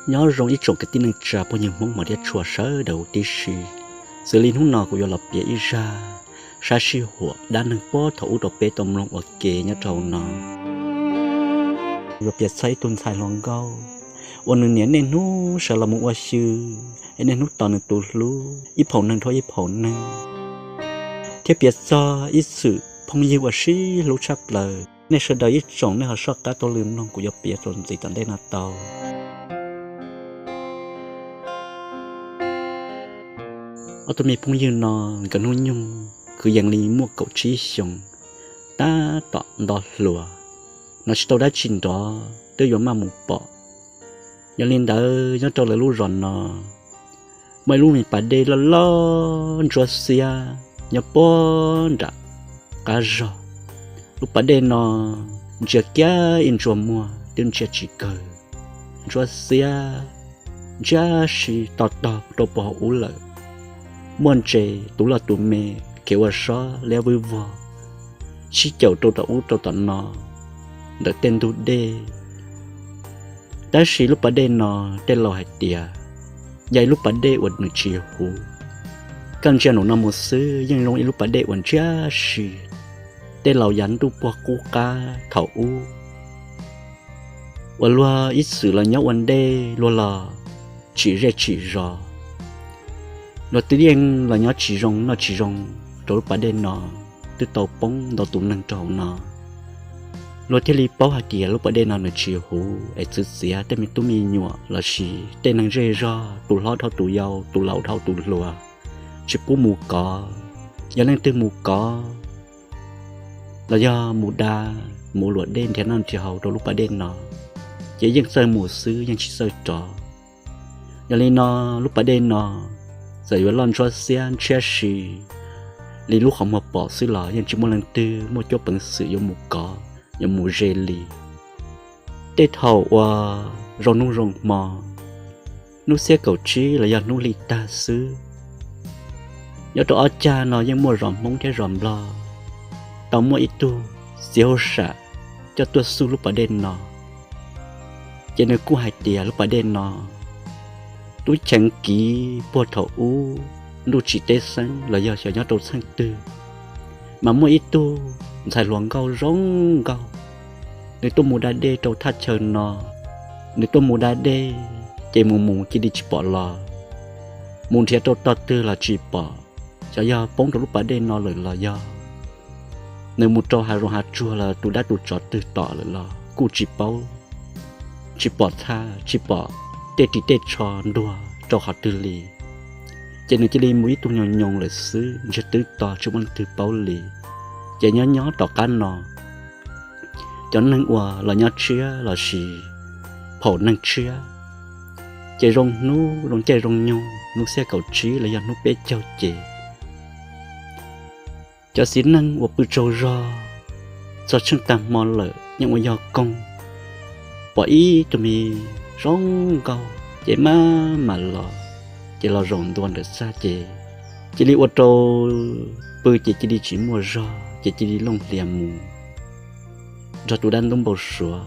Nyob zoo ib tsoom kwv tij neej tsa phooj ywg Hmoob mos thiab tshua sawv daws huv tib si. Xws li hnub no kuv yuav los piav ib zaj sab sij huam dab neeg puag thaum ub rau peb tau mloog ua ke nyob rau hauv no. Yuav piav txog ib tug ntxhais hluas nkauj uas nws niaj niaj hnub sawv los mus ua xyw, es niaj hnub tos nws tus hlub ib phaum neeg dhau ib phaum neeg, thiab piav txog ib txwm phooj ywg uas sib hlub tshaj plaws. Nej sawv daws ib tsoom nej ho soj qab taug lw mloog kuv yuav piav txuas ntxiv tom ntej no tau. Ob tug me phooj ywg no nkawd hnub nyoog kwv yees li muaj kaum tsib xyoos, tab tom nto hluas, hnov tsis tau dab tsi nrov twb yuav maj mus pom. Yog li ntawd nyob rau lawv lub zos no muaj ib lub me pas dej loj loj ntsuab xiab nyob puag nram qab zog. Lub pas dej no ntsia kiag ib ntsua muag twb ntsia tsis kawg, ntsuab xiab ntsiab si to tog rau puag hauv ub lawm. Muaj ntses tus loj tus me kev ua sob liab vwb vog sib caum rau tom ub rau tom no ntawm tej ntug dej. Tab sis lub pas dej no tej laus hais tias yog ib lub pas dej uas nws tsis huv. Koj ntsia nraum no mus xwb yeej zoo ib lub pas dej uas ntsiab si, tej laus yav ntuj puag qub qab thaum ub uas luag ib txwm los nyob ua ntej luag los tsim zej tsim zos, luag twb yeej los nyob tsis zoo noj tsis zoo rau lub pas dej no, twb tau poob ntau tus neeg rau hauv no. Luag thiaj li paub hais tias lub pas dej no nws tsis huv es txwv txiav tej me tub me nyuam lossis tej neeg zej zog, tus hlob dhau tus yau, tus laus dhau tus hluas, tsis pub mus kov. Yog leej twg mus kov los yog mus da, mus luam dej nrhiav noj nrhiav haus rau lub pas dej no, ces yeej txawj mus xwb yeej tsis txawj rov. Yog li no lub pas dej no txawm yuav loj ntsuab xiab ntsiab si li lub qhov muag pom xwb los yeej tsis muaj leej twg muaj cuab peev xwm yuav mus kov yuav mus ze li. Tej thaum uas zoo hnub zoo hmo, hnub xiab kaum tsib los yog hnub hli tag xwb, nyob rau ob cag no yeej muaj zos Hmoob thiab zos Nplog tau muaj ib tug txiv hauj sam coj tuaj xub lub pas dej no. Ces nws kuj hais tias lub pas dej no tub cheev kiv puag thaum ub ntuj tsim teb xeeb los yog xyov nyob rau txheej twg, mas muaj ib tug ntxhais hluas nkauj zoo nkauj, nws tuaj mus da dej rau thaj chaw no. Nws tuaj mus da dej ces mus mus cia li tsis pom los, mus nrhiav rau tog twg los tsis pom, xyov yog poob rau lub pas dej no lawm los yog nws mus rau hav zoov hav tsuag los tus dab tus tsov twg tom lawm los kuj tsis paub, tsis pom txhaj tsis pom tej ris tej tsho ntuag rau qhov twg li. Ces nws cia li mus ib tug nyoos nyoos lawm xwb, ntsiag twb to tsis muaj leej twg paub li. Ces nyob nyob tom qab no cov neeg uas los nyob tshiab lossis phaum neeg tshiab, ces zoo hnub zoo caij zoo nyoog hnub xiab kaum tsib los yog hnub peb caug ces cov txiv neej uas pw tsaug zog txog tsheej tag hmo lawm yeej ua yog koog, pom ib tug me zoo nkauj ces maj mam los, ces los zaum ntua ntawm txaj ces cia li ua rau pw ces cia li tsis muaj zog ces cia li looj hlias mus nrog tus dab ntub npau suav,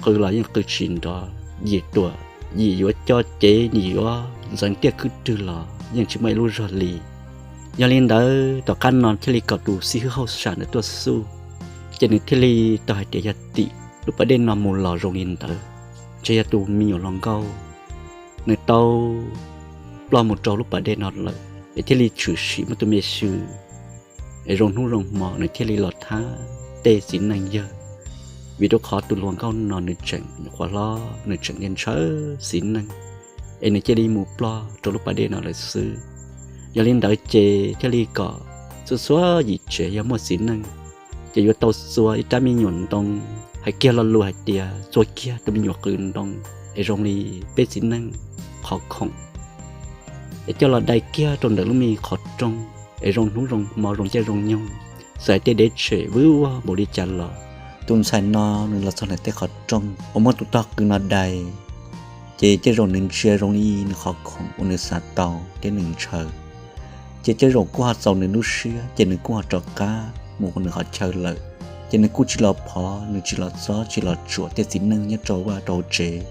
qw los yeej qw tsis nrov, yim tuam yim yuav co cev yim yuav ntxeev tiaj khwb rwg los yeej tsis muaj ib lub zog li. Yog li ntawd tom qab no thiaj li kom tus xib hwb hauj sam ntawd tuaj xub, ces nws thiaj li tau hais tias yog tim lub pas dej no mus los zoo li ntawd, ntshe yog tus me nyuam hluas nkauj nws tau ploj mus rau lub pas dej no lawm, es thiaj li tshwm sim muaj tus me xyw es zoo hnub zoo hmo nws thiaj li los thab tej txiv neej yawg. Vim rau qhov tus hluas nkauj no nws tseem nyuam qhuav hlob, nws tseem ntshaw txiv neej, es nws cia li mus ploj rau lub pas dej no lawm xwb. Yog li ntawd ces thiaj li kom txhua txhua yim tsev yog muaj txiv neej ces yuav tau txua ib rab me nyuam ntoo, hais kiag lo lus hais tias txua kiag tus me nyuam qws ntoo es zoo li peb txiv neej qhov khoom, es coj los dai kiag rau ntawm lub me qhov rooj, es zoo hnub zoo hmo zoo caij zoo nyoog, txawm hais tias deb tshem vwb vog npaum li cas los tus ntxhais no nws los txog ntawm tej qhov rooj uas muab tus tog qws no dai, ces tej zaum nws ntsia zoo li nws qhov khoom uas nws xav tau thiab nws ntshaw, ces tej zaum kuj ho txaus nws lub siab ces nws kuj ho rov qab mus nws qhov chaw lawm. Ces nws kuj tsis los phov, nws tsis los txob tsis los tsuam tej txiv neej nyob rau vaj rau tsev,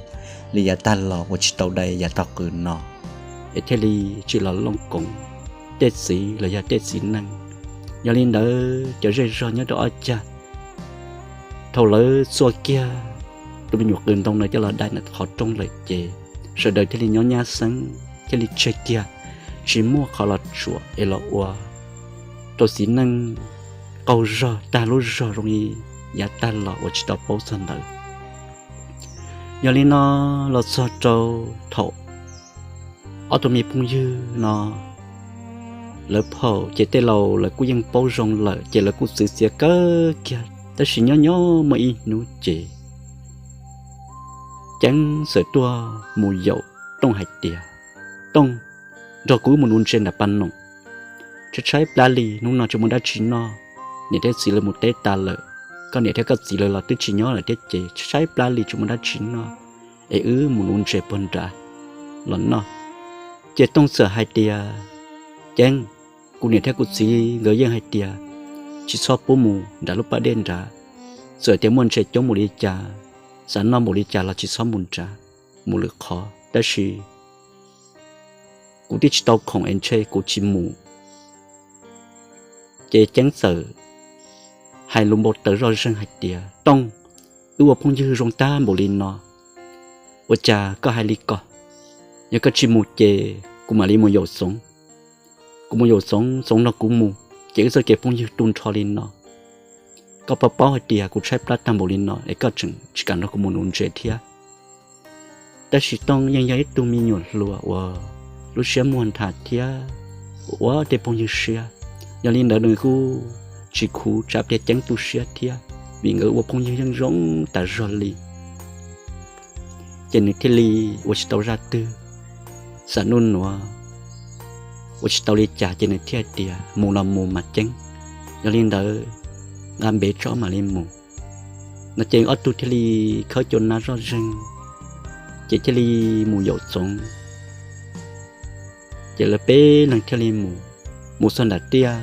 li yav tag los uas tsis tau dai yav tog qws no, es thiaj li tsis los looj koov tej txiv los yog tej txiv neej. Yog li ntawd cov zej zog nyob rau ob cag, thaum lawv txua kiag tus me nyuam qws ntoo no coj los dai ntawm qhov rooj lawm ces sawv daws thiaj li nyob nyab xeeb thiaj li tseg kiag, tsis muaj qhov los tsuam es los ua rau txiv neej qaug zog tag lub zog zoo li yav tag los uas tsis tau paub txog ntawd. Yog li no los txog rau thaum ob tug me phooj ywg no lawv phaum ces tej laus lawv kuj yeej paub zoo lawm ces lawv kuj txwv txiav kawg kiag. Tab sis nyob nyob muaj ib hnub ces Ceeb txawm tuaj mus yaum Tooj hais tias, Tooj, nrog kuv wb mus nuv ntses nram pas noom. Tshaib tshaib plab li, hnub no tsis muaj dab tsi noj, niam thiab txiv lawv mus teb tas lawm, koj niam thiab koj txiv lawv los twb tsis nyob lawm thiab ces tshaib tshaib plab li tsis muaj dab tsi noj, es wb mus nuv ntses puag nrad los noj. Ces Tooj txawm hais tias, Ceeb, kuv niam thiab kuv txiv nkawd yeej hais tias tsis txhob pub mus nram lub pas dej nrad, txawm tias muaj ntses coob npaum li cas, xav noj npaum li cas los tsis txhob mus nrad, mus lwm qhov. Tab sis kuv twb tsis tau khoom es ntshe kuv tsis mus. Ces Ceeb txawm hais lus npau taws zoj zeeg hais tias, Tooj, wb ua phooj ywg zoo tag npaum li no, ua cas koj hais li ko? Yog koj tsis mus ces kuv mam li mus yaum Txoov. Kuv mus yaum Txoov, Txoov nrog kuv mus, ces wb txoj kev phooj ywg tu nrho li no. Koj paub paub hais tias kuv tshaib plab tag npaum li no es koj tseem tsis kam nrog kuv mus nuv ntses thiab. Tab sis Tooj yeej yog ib tug me nyuam hluas uas lub siab muag nthav thiab ua tej phooj ywg siab, yog li ntawd nws kuj tsis khuv tsav pliag Ceeb tu siab thiab, vim nkawd ua phooj ywg yeej zoo tas zog li. Ces nws thiaj li ua tsis tau zaj twg, xam nuj nuav ua tsis tau li cas ces nws thiaj tias, Mus los mus mas Ceeb, yog li ntawd nqa npev tso mam li mus. No ces ob tug thiaj li khawb cua nab zoj zeeg, ces thiaj li mus yaum Txoov. Ces lawv peb leeg thiaj li mus, mus txog nram tiaj,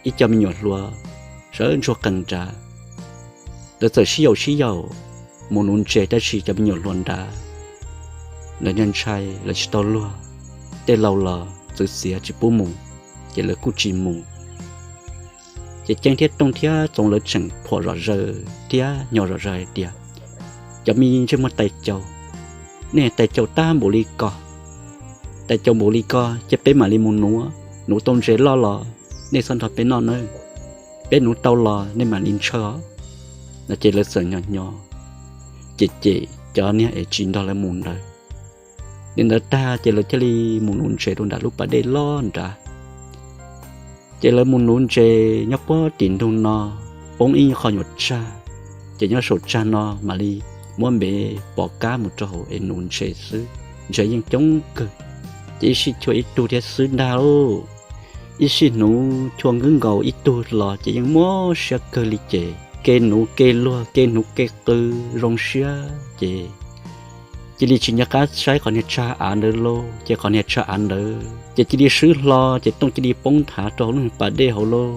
ib co me nyuam hluas sawv ntsuag qees nrad. Lawv txawm sib yaum sib yaum mus nuv ntses, tab sis cov me nyuam hluas nrad lawv ntshai ntshai, lawv tsis tau luag, tej laus los txwv txiav tsis pub mus, ces lawv kuj tsis mus. Ces Ceeb thiab Tooj thiab Txoov lawv tseem phuam zom zaws thiab nyo zom zaws hais tias, Cov me ntsej muag tais caus, nej tais caus tag npaum li ko, tais caus npaum li ko ces peb mam li mus nuv, nuv tau ntses loj los nej txhob nrog peb noj nawb, peb nuv tau los nej mam li ntshaw os. No ces lawv txawm nyo nyo, ces cem cov niag es tsis nrog lawv mus ntawd. Li ntawd tag ces lawv thiaj li mus nuv ntses rau nram lub pas dej loj nrad. Ces lawv mus nuv ntses nyob puag tim ntug no, poob ib qho nyuam tsag, ces nyob saum tsag no mam li muab npev pov kab mus rau hauv es nuv ntses xwb, ntses yeej coob kawg. Ces ib sij chua ib tug thiab xwb ntag lauj. Ib sij hnuv chua nkwb nkaus ib tug los ces yeej mob siab kawg li ces kev nuv kev luag kev nuv kev qw zoo siab ces cia li tsis nco qab saib qhov niag tsag av ntawd lauj. Ces qhov niag tsag av ntawd ces cia li swb hlo, ces Tooj cia li poob nthav rau lub pas dej hauv lauj.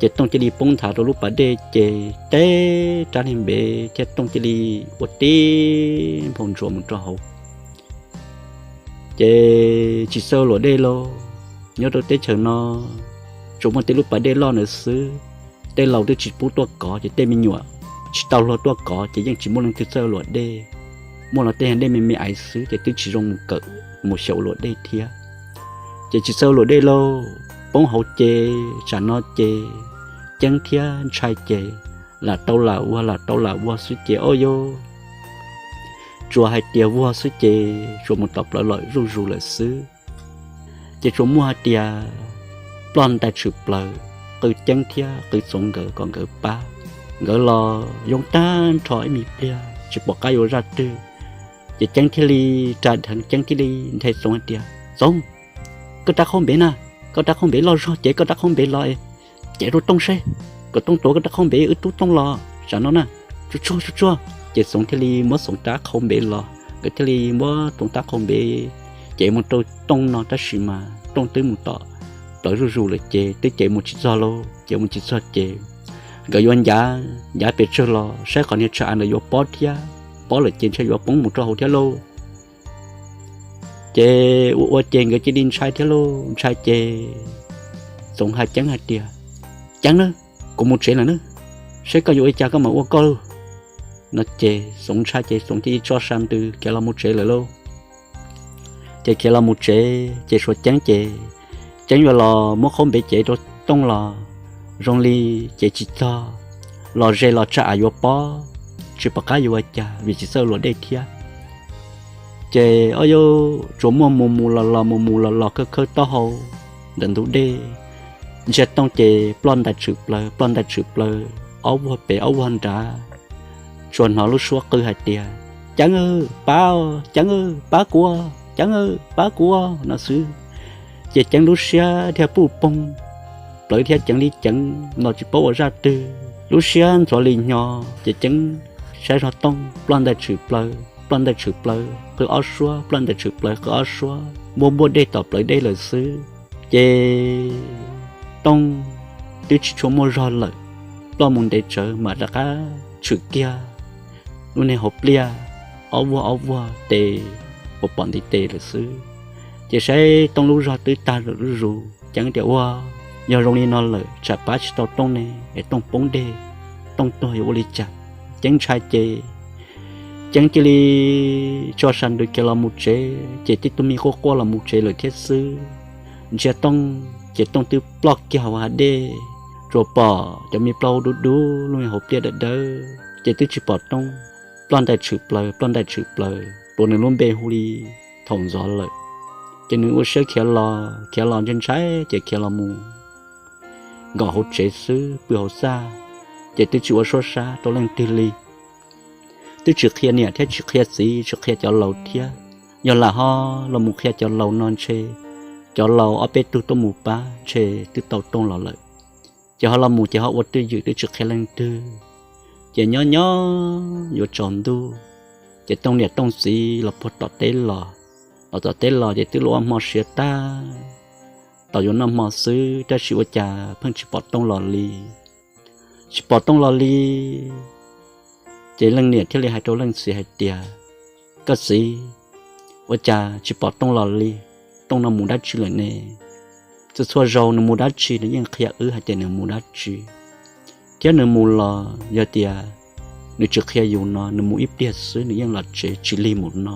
Ces Tooj cia li poob nthav rau lub pas dej ces teb rab niag npev thiab Tooj cia li ua tib nphau ntsuav mus rau hauv. Ces tsis txawj luam dej lauj, nyob rau teb chaws no tsuas muaj tej lub pas dej loj ntawd xwb. Tej laus twb tsis pub tuaj kov, ces tej me nyuam tsis tau luag tuaj kov ces yeej tsis muaj leej twg txawj luam dej. Muaj los tej dej me me aiv xwb ces twb tsis zoo mus kawm, mus xyaum luam dej thiab. Ces tsis txawj luam dej lauj, poob hauv ces tsam no ces Ceeb thiab Ntshai ces lam tau lam ua lam tau lam ua xwb ces ob yau tsuas hais tias vuag xwb ces tsuas mus tom plawv lawm zuj zus lawm xwb. Ces tsuas muaj hais tias ploj ntais tshwm plaws, qw Ceeb thiab qw Txoov nkawd kom nkawd pab. Nkawd los yoo tag nrho ib me pliag tsis pom qab yuav zaj twg. Ces Ceeb thiaj li ras dheev, Ceeb thiaj li nthe Txoov hais tias, Txoov, koj rab qhaub npev na, koj rab qhaub npev loj zog ces koj rab qhaub npev los es cev rau Tooj seb, kom Tooj tuav koj rab qhaub npev wb rub Tooj los tsam no na, tsuag tsuag tsuag tsuag. Ces Txoov thiaj li muab Txoov rab qhaub npev los, nkawd thiaj li muab Txoov rab qhaub npev cev mus rau Tooj no, tab sis mas Tooj twb mus tom plawv zuj zus lawm ces twb cev mus tsis txog lauj, cev mus tsis txog ces nkawd yuav ncav ncav pes tsawg los saib qhov niag tsag av ntawd yuav pob thiab. pob lawm ces ntshai yuav poob mus rau hauv thiab lauj. Ces ua ua ces nkawd cia li ntshai thiab lauj, ntshai ces Xoov hais Ceeb hais tias, Ceeb na, kuv mus tsev lawm na, saib koj yuav ua cas koj mam ua koj lauj. No ces Xoov ntshai ces Xoov cia li tso sa ntws khiav los mus tsev lawm lauj. Ces khiav los mus tsev ces suav Ceeb ces Ceeb yuav los muab qhaub npev cev rau Tooj los zoo li cev tsis txog, los ze los tsam av yuav pob, tsis pom qab yuav ua cas vim tsis txawj luas dej thiab. Ces ob yub tsuas muaj mus mus los los mus mus los los khawb khawb taub hau ntawm ntug dej, ntsia Tooj ces ploj ntais tshwm plaws ploj ntais tshwm plaws, ob vuag pem ob vuag nrad, tsuas hnov lub suab qw hais tias, Ceeb aw, pab, Ceeb aw, pab kuv, Ceeb aw, pab kuv no xwb. Ces Ceeb lub siab thiaj puj poog, plawv thiab ceev li ceev los tsis paub ua zaj twg, lub siab ntxhuav li hnyo. Ces Ceeb saib zog Tooj ploj ntais tshwm plaws ploj ntais tshwm plaws qw ob suab, ploj ntais tshwm plaws qw ob suab, npuaj npuaj dej tom plawv dej lawm xwb. Ces Tooj twb tsis tshua muaj zog lawm, ploj mus ntev tsawv mam rov qab tshwm kiag lub niag hauv pliaj, ob vuag ob vuag tes, pom pom ntiv tes lawm xwb. Ces saib Tooj lub zog twb tag lawm zuj zus, Ceeb tias, Ua, yog zoo li no lawm tsam pab tsis tau Tooj ne, es Tooj poob dej, Tooj tuag yuav ua li cas? Ceeb ntshai ces Ceeb cia li tso sa ntws khiav los mus tsev, ces tib tug me quaj quaj los mus tsev lawm thiab xwb. Ntsia Tooj ces Tooj twb ploj kiag hauv hav dej, tsuas pom cov me plaub hau dub dub lub niag hauv pliaj dawb dawb, ces twb tsis pom Tooj. Ploj ntais tshwm plaws ploj ntais tshwm plaws, tuav nws lub npe hu li thaum ntxov lawm. Ces nws ua siab khiav los khiav los ntshai ntshai ces khiav los mus nkaum hauv tsev xwb, pw hauv txaj, ces twb tsis ua suab sab rau leej twg li. Twb tsis qhia niam thiab tsis qhia txiv tsis qhia cov laus thiab. Yog lam ho los mus qhia cov laus no ntshe cov laus ob peb tug tuaj mus pab ntshe twb tau Tooj los lawm. Ces ho los mus ces ho ua twj ywm twb tsis qhia leej twg. Ces nyob nyob yuav tsaus ntuj, ces Tooj niam Tooj txiv los puag tom teb los. Los tom teb los ces twb ua hmo siav tag, tos yuav noj hmo xwb tab sis ua cas pheej tsis pom Tooj los li. Tsis pom Tooj los li. Ces leej niam thiaj li hais rau leej txiv hais tias, Koj txiv, ua cas tsis pom Tooj los li? Tooj no mus dab tsi lawm ne? Txhua txhua zaus nws mus dab tsi nws yeej qhia wb hais tias nws mus dab tsi, thiab nws mus los yog tias nws tsis qhia yus no nws mus ib pliag xwb nws yeej los tsev tsis lig mus no.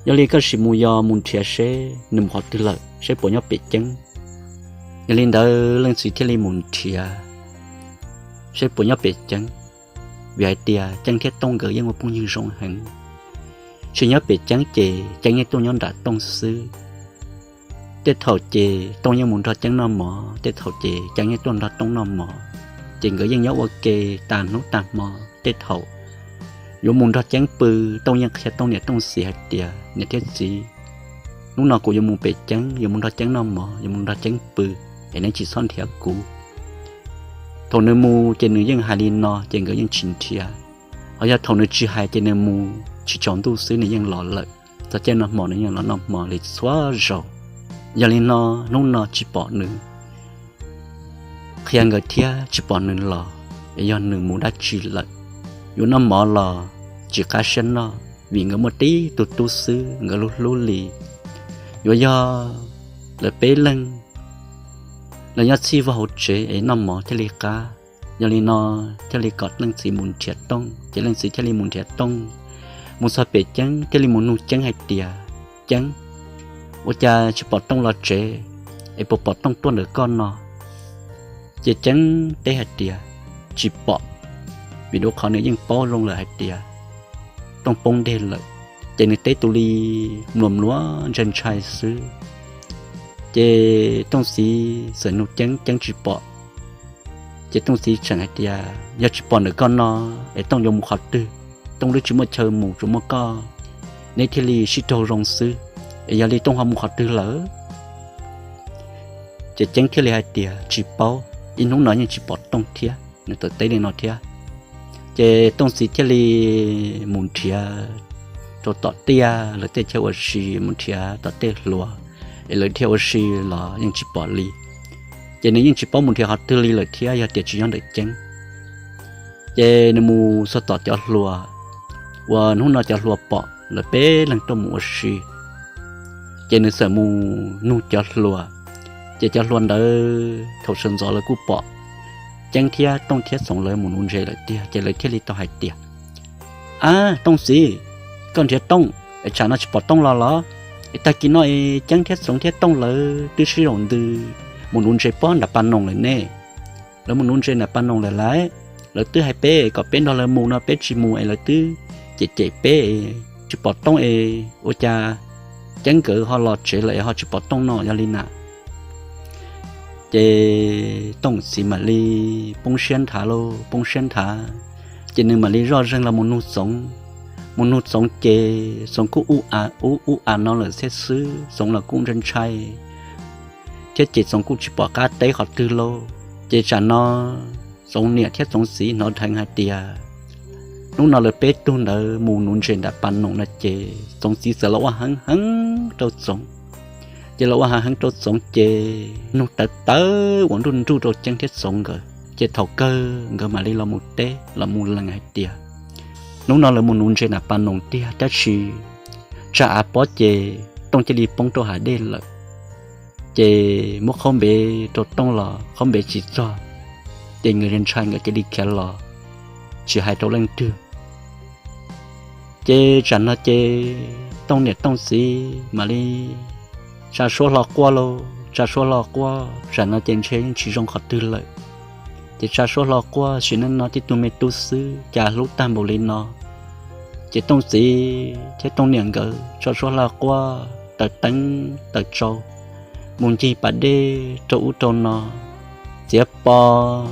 Yog li koj sim mus yos mus nrhiav seb nws mus qhov twg lawm, seb puas nyob pem Ceeb. Yog li ntawd leej txiv thiaj li mus nrhiav seb puas nyob pem Ceeb, vim hais tias Ceeb thiab Tooj nkawd yeej ua phooj ywg zoo heev. Tsis nyob pem Ceeb ces Ceeb yeej tuaj nyob nram Tooj xwb. Tej thaum ces Tooj yeej mus nrog Ceeb noj mov, tej thaum ces Ceeb yeej tuaj nrog Tooj noj mov, ces nkawd yeej nyob ua ke tag hnub tag hmo. Tej thaum yuav mus nrog Ceeb pw, Tooj yeej qhia Tooj niam Tooj txiv hais tias, Niam thiab txiv, hnub no kuv yuav mus pem Ceeb, yuav mus nrog Ceeb noj mov, yuav mus nrog Ceeb pw, es neb tsis txhob nrhiav kuv. Thaum nws mus ces nws yeej hais li no ces nkawd yeej tsis nrhiav. Ho yog thaum nws tsis hais ces nws mus tsis tsaus ntuj xwb nws yeej los lawm. Txog caij noj hmo nws yeej los noj hmo li txhua zaus. Yog li no, hnub no tsis pom nws, qhia nkawd thiab tsis pom nws los, es yog nws mus dab tsi lawm. Yuav noj mov los tsis qab siab noj vim nkawd muaj tib tug tub xwb nkawd hlub hlub li. Yuav yog lawv peb leeg los nyob txhij vaj hauv tsev es noj mov thiaj li qab. Yog li no thiaj li kom leej txiv mus nrhiav Tooj, ces leej txiv thiaj li mus nrhiav Tooj. Mus txog pem Ceeb thiaj li mus nug Ceeb hais tias, Ceeb, ua cas tsis pom Tooj los tsev, es puas pom Tooj tuaj ntawm koj no? Ces Ceeb teb hais tias, Tsis pom, vim rau qhov nws yeej paub zoo lawm hais tias Tooj poob dej lawm. Ces nws teb tus li mluas mluas ntshai ntshai xwb. Ces Tooj txiv txawm nug Ceeb, Ceeb tsis pom. Ces Tooj txiv tseem hais tias, Yog tsis pom ntawm koj no, es Tooj yuav mus qhov twg? Tooj twb tsis muaj chaw mus, tsuas muaj koj, neb thiaj li sib raug zoo xwb. Es yog li Tooj ho mus qhov twg lawm? Ces Ceeb thiaj li hais tias, Tsis paub, ib hnub no yeej tsis pom Tooj thiab. Nws txawm teb li no thiab. Ces Tooj txiv thiaj li mus nrhiav rau tom tiaj lawv tej chaw ua si, mus nrhiav tom tej hluas es lawv dhia ua si los yeej tsis pom li. Ces nws yeej tsis paub mus nrhiav qhov twg li lawm thiab yog tias tsis nyob ntawm Ceeb. Ces nws mus txog tom cov hluas, uas hnub no cov hluas pom lawv peb leeg tuaj mus ua si. Ces nws txawm mus nug cov hluas, ces cov hluas ntawd thaum sawv ntxov lawv kuj pom Ceeb thiab Tooj thiab Txoov lawv mus nuv ntses lawm tiag, ces lawv thiaj li tau hais tias, Ab Tooj txiv, koj nrhiav Tooj es tsam no tsis pom Tooj los los? Es tag kis no es Ceeb thiab Txoov thiab Tooj lawv twb sib zaum ntws mus nuv ntses pob nram pas noog lawm ne. Lawv mus nuv ntses nram pas noog lawm lauj. Lawv twb hais peb kom peb nrog lawv mus no peb tsis mus es lawv twb cem cem peb, tsis pom Tooj es ua cas Ceeb nkawd ho los tsev lawm es ho tsis pom Tooj no yog li na. Ces Tooj txiv mam li poob siab nthav lauj, poob siab nthav, ces nws mam li zoj zeeg los mus nug Txoov. Mus nug Txoov ces Txoov kuj ub a ub ub a no lawm thiab xwb, Txoov los kuj ntshai ntshai thiab ces Txoov kuj tsis pom qab teb qhov twg lauj. Ces tsam no Txoov niam thiab Txoov txiv hnov dheev hais tias hnub no lawv peb tug ntawd mus nuv ntses nram pas noog no ces Txoov txiv txawm los ua heev heev rau Txoov. Ces los ua heev heev rau Txoov ces nug tawv tawv uas nruj nruj rau Ceeb thiab Txoov nkawd, ces thaum kawg nkawd mam li los mus teb los mus lees hais tias hnub no lawv mus nuv ntses nram pas noog tiag tab sis tsa av pob ces Tooj cia li poob rau hav dej lawm. Ces muab qhaub npev rau Tooj los qhaub npev tsis txog, ces nkawd ntshai nkawd cia li khiav los tsis hais rau leej twg. Ces tsam no ces Tooj niam Tooj txiv mam li tsa suab hlo quaj lauj, tsa suab hlo quaj, tsam no ces ntshe yeej tsis zoo qhov twg lawm. Ces tsa suab hlo quaj, sim neej no tib tug me tub xwb cas hlub tag npaum li no. Ces Tooj txiv thiab Tooj niam nkawd tsa suab hlo quaj taws teeb taws tsau, mus ncig pas dej rau ub rau no, txiav pov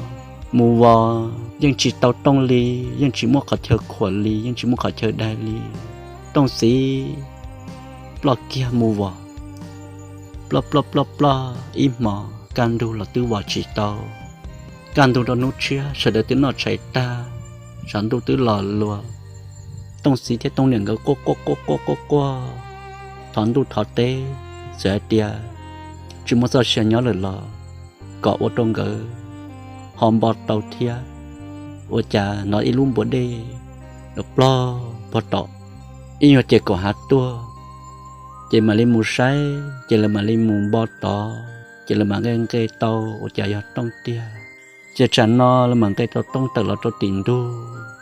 mus vos yeej tsis tau Tooj li, yeej tsis muaj qhov chaw khuam li, yeej tsis muaj qhov chaw daig li. Tooj txiv ploj kiag mus vos, ploj ploj ploj ploj ib hmos kaj ntug los twb vos tsis tau. Kaj ntug rau hnub tshiab sawv daws twb noj tshais tag, tshav ntuj twb los luas. Tooj txiv thiab Tooj niam nkawd quaj quaj quaj quaj quaj quaj thov ntuj thov teb, txawm hais tias tsis muaj txoj sia nyob lawm los kom ua rau nkawd ho npo tau thiab. Ua cas hnov ib lub npuas dej los plog pog tom ib nyuag ces kaum hav tuaj, ces mam li mus saib ces lawv mam li mus npo tod ces lawv mam nqe nqe tau ua cas yog Tooj tiag. Ces tsam no lawv mam nqe tau Tooj tawm los rau tim ntug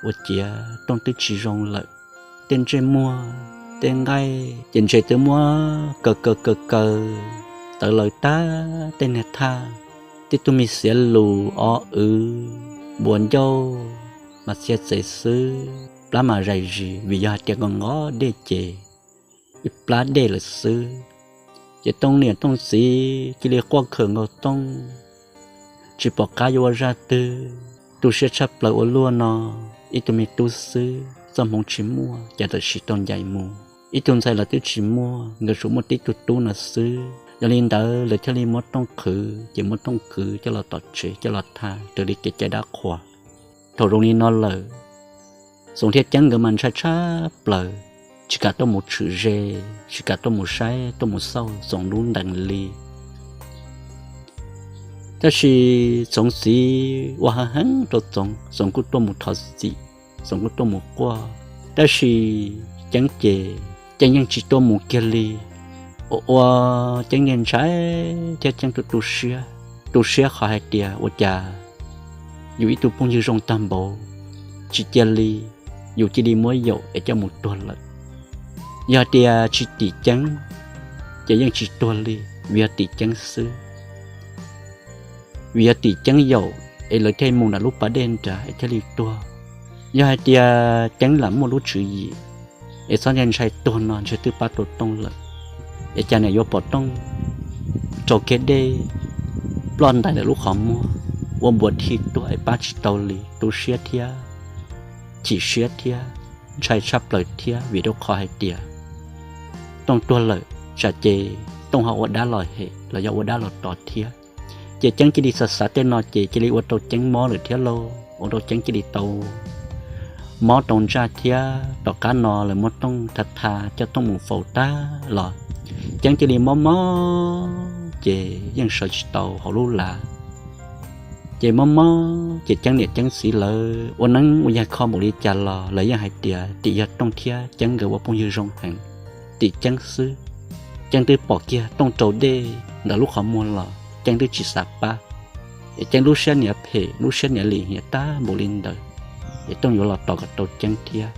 ua ciav Tooj twb tsis zoo lawm. Tej ntsej muag, tej nqaij ces ntses twb muab kaws kaws kaws kaws tawv lawv tag tej niag thaj. Tib tug me xiav lus ob w, npuas ncauj mas txhia txev xwb, plab mas zais zis vim yog hais tias nqos nqos dej ces ib plab dej lawm xwb. Ces Tooj niam Tooj txiv cia li quaj khawm nkaus Tooj, tsis pom qab yuav ua zaj twg, tu siab tshaj plaws ua luaj no. Ib tug me tub xwb txoj hmoov tsis muaj cas tawm sim tau ncaim mus, ib tug ntxhais los twb tsis muaj, nkawd tsuas muaj tib tug tub no xwb. Yog li ntawd lawv thiaj li muab Tooj qhwv, ces muab Tooj kwv coj los tom tsev coj los thaj raws li kev cai dab qhuas. Thaum zoo li no lawm, Txoov thiab Ceeb nkawd mas ntshai tshaj plaws, tsis kam tuaj mus tshwm ze, tsis kam tuaj mus saib tuaj mus xauj Txoov lub ntees li. Tab sis Txoov txiv ua heev heev rau Txoov, Txoov kuj tuaj mus thov txim, Txoov kuj tuaj mus quaj, tab sis Ceeb ces Ceeb yeej tsis tuaj mus kiag li. Ua ua Ceeb ntshai thiab Ceeb tu tu siab, tu siab qhov hais tias ua cas yus ib tug phooj ywg zoo tag npaum tsis cia li, yus cia li muab yaum es coj mus tuag lawm. Yog tias tsis tim Ceeb ces yeej tsis tuag li, vim yog tim Ceeb xwb. Vim yog tim Ceeb yaum es lawv thiaj mus nram lub pas dej nrad es thiaj li tuag. Yog hais tias Ceeb lam muaj lub tswv yim es txhob ntshai ntshai tuag no ntshe twb pab tau Tooj lawm, es cas niam yuav pom Tooj rau kiag dej ploj ntais ntawm lub qhov muag, ua npuas dhi tuag es pab tsis tau li, tu siab thiab chim siab thiab ntshai tshaj plaws thiab vim rau qhov hais tias Tooj tuag lawm tsam ces Tooj ho ua dab los hem los yog ua dab los tos thiab. Ces Ceeb cia li xav xav tej no ces cia li ua rau Ceeb mob lawm thiab lauj, ua rau Ceeb cia li tau mob rau ntsaj thiab. Tom qab no lawv muab Tooj tha tha coj Tooj mus faus tag los Ceeb cia li mob mob ces yeej sawv tsis tau hauv lub lav. Ces mob mob ces Ceeb niam Ceeb txiv lawv ua neeb ua yaig kho npaum li cas los lawv yeej hais tias tim yog Tooj thiab Ceeb nkawd ua phooj ywg zoo heev, tim Ceeb xwb. Ceeb twb pom kiag Tooj raus dej ntawm lub qhov muag los Ceeb twb tsis xav pab, es Ceeb lub siab niam phem lub siab niam lim hiam tag npaum li ntawd, es Tooj yuav los tos kom tau Ceeb thiab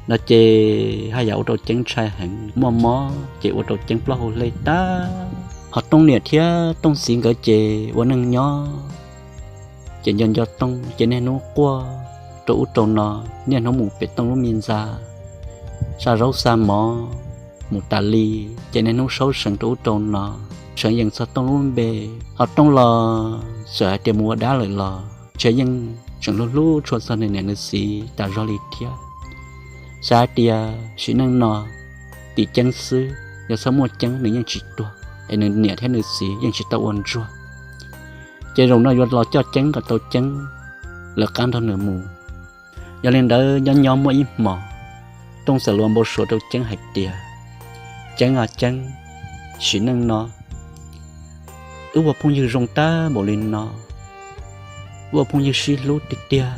no ces haj yam ua rau Ceeb ntshai heev, muaj mob ces ua rau Ceeb plaub hau hle tag. Ho Tooj niam thiab Tooj txiv nkawd ces ua neej nyob ces nco nco Tooj ces niaj hnub quaj rau ub rau no, niaj hnub mus pem Tooj lub me ntxa xa zaub xa mov mus tas li, ces niaj hnub saub seev rau ub rau no, seev yees txog Tooj lub npe. Ho Tooj los txawm hais tias mus ua dab lawm los ntshe yeej tseem hlub hlub tshua txog nws niam nws txiv tas zog li thiab. Xav hais tias sim neej no tim Ceeb xwb, yog txhob muaj Ceeb nws yeej tsis tuag, es nws niam thiab nws txiv yeej tsis tau ua ntsuag. Ces zaum no yuav los coj Ceeb kom tau Ceeb lawv qab nrog nws mus. Yog li ntawd nyob nyob muaj ib hmos, Tooj txawm los npau suav rau Ceeb hais tias, Ceeb aw Ceeb, sim neej no wb ua phooj ywg zoo tag npaum li no, wb ua phooj ywg sib hlub tiag tiag,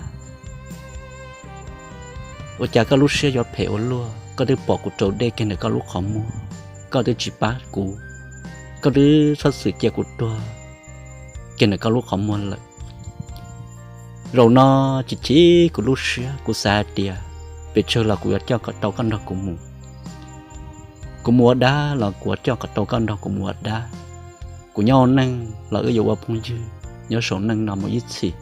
ua cas koj lub siab yuav phem ua luaj? Koj twb pom kuv raus dej kiag ntawm koj lub qhov muag, koj twb tsis pab kuv, koj twb txhob txwm cia kuv tuag kiag ntawm koj lub qhov muag lawm. Zaum no chim chim kuv lub siab, kuv xav hais tias pes tsawg los kuv yuav coj kom tau koj nrog kuv mus. Kuv mus ua dab los kuv yuav coj kom tau koj nrog kuv mus ua dab. Kuv nyob ua neej los wb yuav ua phooj ywg nyob saum neej no mus ib txhis.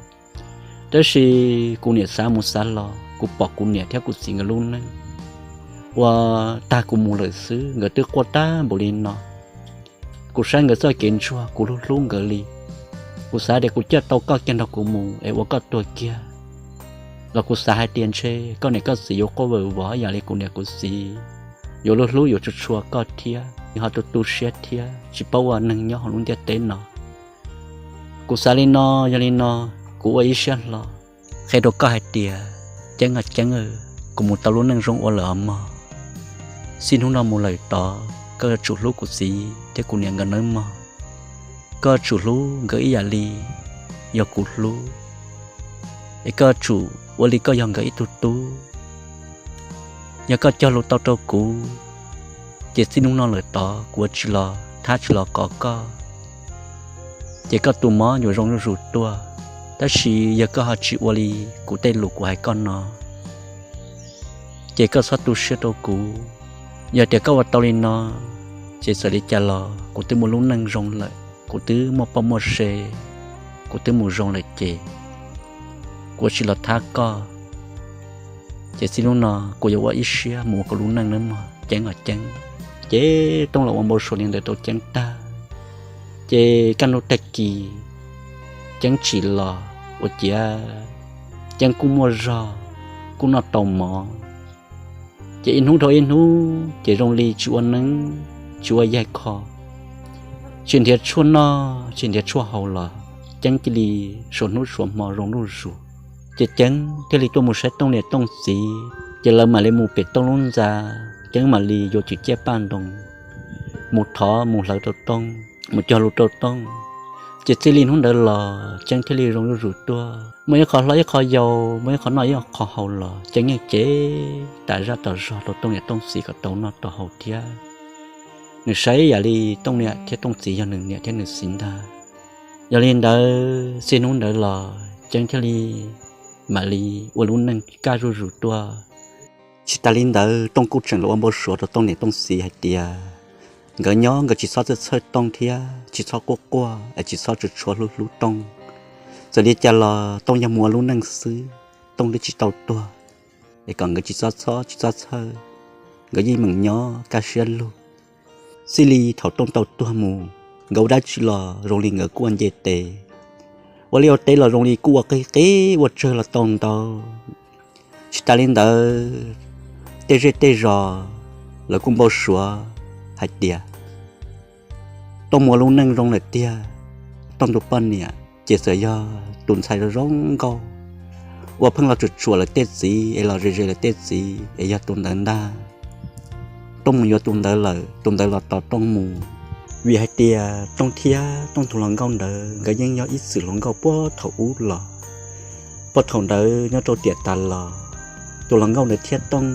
Tab sis kuv niam xav mus xav los, kuv pom kuv niam thiab kuv txiv nkawd lub neej ua tag kuv mus lawm xwb, nkawd twb quaj tag npaum li no. Kuv saib nkawd txoj kev ntsuag, kuv hlub hlub nkawd li. Kuv xav tias kuv coj tau koj kiag nrog kuv mus es ua koj tuag kiag los kuv xav hais tias ntshe koj niam koj txiv yuav quaj vawm vov yam li kuv niam kuv txiv yuav hlub hlub yuav tshua tshua koj thiab, ho tu tu siab thiab tsis paub ua neeg nyob hauv lub ntiaj teb no. Kuv xav li no, yog li no kuv ua ib siab hlo qhia rau koj hais tias, Ceeb aw Ceeb, kuv mus tau lub neej zoo ua lawm os mog. Txij hnub no mus lawm tod koj yuav tsum hlub kuv txiv thiab kuv niam nkawd nawb mog. Koj yuav tsum hlub nkawd ib yam li yog kuv hlub, es koj yuav tsum ua li koj yog nkawd ib tug tub. Yog koj cog lus tau rau kuv, ces txij hnub no lawm tod kuv yuav tsis los thab tsis los kov koj, ces koj tus mob yuav zoo zuj zus tuaj. Tab sis yog koj ho tsis ua li kuv tej lus kuv hais koj no, ces koj txhob tu siab rau kuv. Yog tias koj ua tau li no, ces txawm li cas los kuv twb muaj lub neej zoo lawm, kuv twb muaj poj muaj se, kuv twb mus zoo lawm ces kuv yuav tsis los thab koj. Ces txij hnub no kuv yuav ua ib siab mus ua kuv lub neej nawb mog Ceeb aw Ceeb. Ces Tooj los ua npau suav li ntawd rau Ceeb tag, ces kaj ntug tag kis Ceeb tsim los ua ciav Ceeb kuj muaj zog, kuj noj tau mov. Ces ib hnub dhau ib hnub ces zoo li tsis ua neeb tsis ua yaig kho, tsis nrhiav tshuaj noj tsis nrhiav tshuaj haus los Ceeb cia li suav hnub suav hmo zoo zuj zus. Ces Ceeb thiaj li tuaj mus saib Tooj niam Tooj txiv, ces lawv mam li mus pem Tooj lub ntxa, Ceeb mam li yuav cwm ciaj paj ntoo mus thov mus hlawv rau Tooj, mus cog lus rau Tooj. Ces txij li hnub ntawd los Ceeb thiaj li zoo zuj zus tuaj, muaj ib qho hlob ib qho yau, muaj ib qho noj ib qho haus los Ceeb yeej cev tas zaj tas zog rau Tooj niam Tooj txiv kom tau noj tau haus thiab. Nws saib yam li Tooj niam thiab Tooj txiv yog nws niam thiab nws txiv ntag. Yog li ntawd txij hnub ntawd los Ceeb thiaj li mam li ua lub neej kaj zuj zus tuaj. Tsis tas li ntawd Tooj kuj tseem los ua npau suav rau Tooj niam Tooj txiv hais tias nkawd nyob nkawd tsis txhob txhawj txhawj Tooj thiab tsis txhob quaj quaj es tsis txhob tshua tshua hlub hlub Tooj. Txawm li cas los Tooj yog mus ua lub neej xwb, Tooj twb tsis tau tuag, es kom nkawd tsis txhob txhob tsis txhob txhawj, nkawd yeej meem nyob kaj siab lug. Txij li thaum Tooj tau tuag mus, nkawd ua dab tsi los zoo li nkawd kuj ua nce tes, ua liaj ua teb los zoo li kuj ua qig qig ua tsawg los tau ntau. Tsis tas li ntawd, tej zej tej zos lawv kuj npau suav hais tias Tooj mus ua lub neej zoo lawm tiag. Tooj tus poj niam ces txawm yog tus ntxhais zoo zoo nkauj uas pheej los tsuam tsuam lawv tej txiv es los ze ze lawv tej txiv es yog tus ntawd ntag. Tooj mus yuav tus ntawd lawm, tus ntawd los tos Tooj mus. Vim hais tias Tooj thiab Tooj tus hluas nkauj ntawd nkawd yeej yog ib txwm hluas nkauj puag thaum ub los. Puag thaum ntawd nyob rau tiam tas los, tus hluas nkauj ntawd thiab Tooj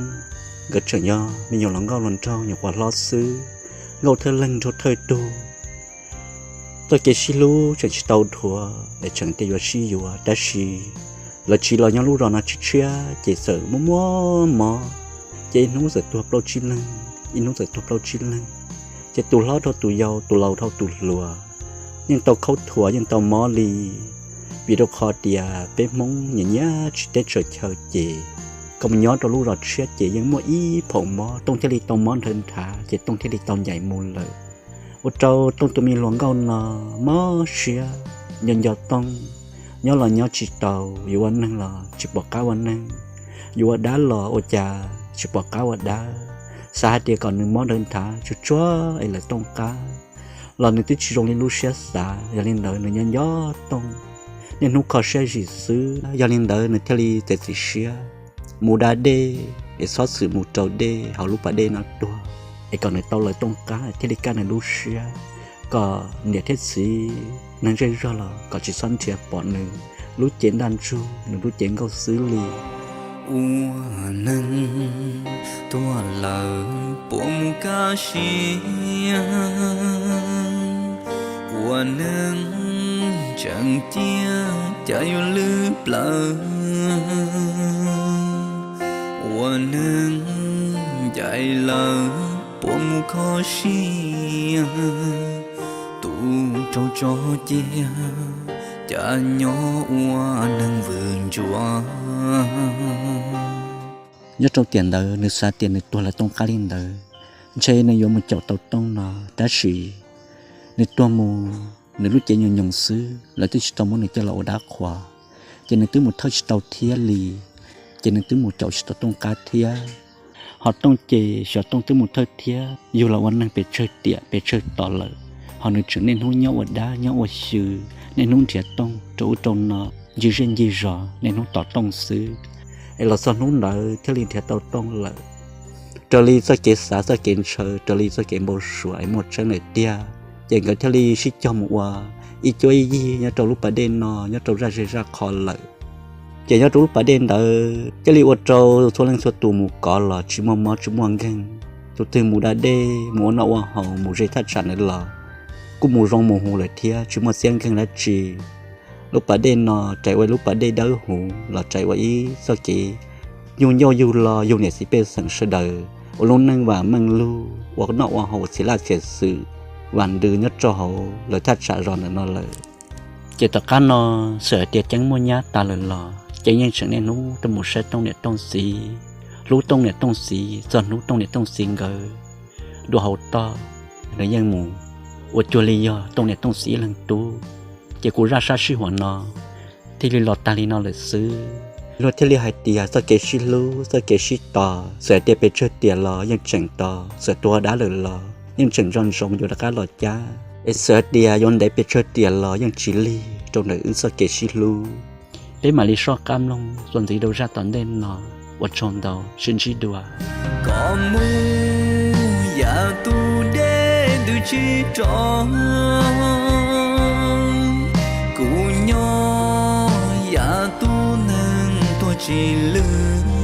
nkawd tseem yog me nyuam hluas nkauj hluas nraug nyuam qhuav hlob xwb, nkauj thawj leeg nraug thawj tug. Txoj kev sib hlub tseem tsis tau dhuav es tseem tias yuav sib yuav, tab sis lawv tsiv los nyob lub zos no tshiab tshiab ces txawm muaj muaj mob, ces ib hnub txawm tuag plaub tsib leeg, ib hnub txawm tuag plaub tsib leeg, ces tus hlob dhau tus yau, tus laus dhau tus hluas, yeej tau khaub thuas yeej tau mob li. Vim rau qhov tias peb Hmoob nyiam nyiam tsiv teb tsaws chaw ces kom mus nyob rau lub zos tshiab ces yeej muaj ib phaum mob, Tooj thiaj li tau mob nrhawv nthav ces Tooj thiaj li tau ncaim mus lawm. Ua rau Tooj tus me hluas nkauj no mob siab, nco nco Tooj, nyob los nyob tsis tau, yuav ua neeg los tsis pom qab ua neeg, yuav ua dab los ua cas tsis pom qab ua dab, xav hais tias kom nws mob nrhawv nthav tsuag tsuag es lawv Tooj qab los nws twb tsis zoo li lub siab xav. Yog li ntawd nws nyob nco Tooj, niaj hnub kho siab zim xwb. Yog li ntawd nws thiaj li txiav txim siab mus da dej es txhob txwm mus raus dej hauv lub pas dej no tuag, es kom nws tau lawv Tooj qab thiaj li kaj nws lub siab, kom niam thiab txiv neeg zej zog los kom tsis txhob nrhiav pom nws lub cev ntaj ntsug, nws lub cev nkauj xwb li. Ua neeg tuag lawm puas mus kaj siab, ua neeg tseem ciaj cas yuav lwj plawv, ua neeg ncaim lawm puas mus kho siab, tus raug tso cia cas nyob ua neeg vwm ntsuav. Nyob rau tiam ntawd nws xav tias nws tuag lawv Tooj qab li ntawd, ntshe nws yuav mus caum tau Tooj no, tab sis nws tuag mus nws lub cev nyoos nyoos xwb, lawv twb tsis tau muab nws coj los ua dab qhuas, ces nws twb mus thawj tsis tau thiab li, ces nws twb mus caum tsis tau Tooj qab thiab. Ho Tooj ces xyov Tooj twb mus thawj thiab yug los ua neeg pes tsawg tiam pes tsawg tom lawm, ho nws tseem niaj hnub nyob ua dab nyob ua xyw, niaj hnub nrhiav Tooj rau ub rau no, ncig zej ncig zos niaj hnub tos Tooj xwb. Es los txog hnub ntawd thiaj li nrhiav tau Tooj lawm. Raws li txoj kev xav txoj kev ntshaw, raws li txoj kev npau suav es muaj tseeb lawm tiag, ces nkawd thiaj li sib cog mus ua ib cuab ib yig nyob rau lub pas dej no nyob rau zaj zej zaj qho lawm. Ces nyob rau lub pas dej ntawd thiaj li ua rau txhua leej txhua tus mus kov los tsis muaj mob tsis muaj nkeeg. Tus twg mus da dej mus ua noj ua haus mus ze thaj tsam ntawd los kuj mus zoo mus huv lawm thiab tsis muaj txiab nkeeg dab tsi. Lub pas dej no rais ua lub pas dej dawb huv los rais ua ib txoj kev yug ncauj yug lo yug niam txiv pej xeem sawv daws ua lub neej vam meej lug ua noj ua haus txhia laj txhia xwm vam ntws nyob rau hauv lawv thaj tsam zos ntawm no lawm. Ces tom qab no, txawm hais tias Ceeb muaj nyab tas lawm los Ceeb yeej tseem niaj hnub tuaj mus saib Tooj niam Tooj txiv, hlub Tooj niam Tooj txiv txog hnub Tooj niam Tooj txiv nkawd dua hauv toj, nws yeej mus ua cuag li yog Tooj niam Tooj txiv ib leeg tub. Ces kuv zaj sab sij huam no thiaj li los tag li no lawm xwb. Luag thiaj li hais tias txoj kev sib hlub txoj kev sib tos, txawm hais tias pes tsawg tiam los yeej tseem tos, txawm tuag dab lawm los yeej tseem nco ntsoov yuav rov qab los cab, es txawm hais tias yuav ntev pes tsawg tiam los yeej tsis lig rau ntawm wb txoj kev sib hlub. Peb mam li soj qab mloog txuas ntxiv rau zaj tom ntej no. Ua tsaug ntau, sib ntsib dua. Koj mus yam tus dej ntws tsis rov, kuv nyob yam tus neeg tuag tsis lwj.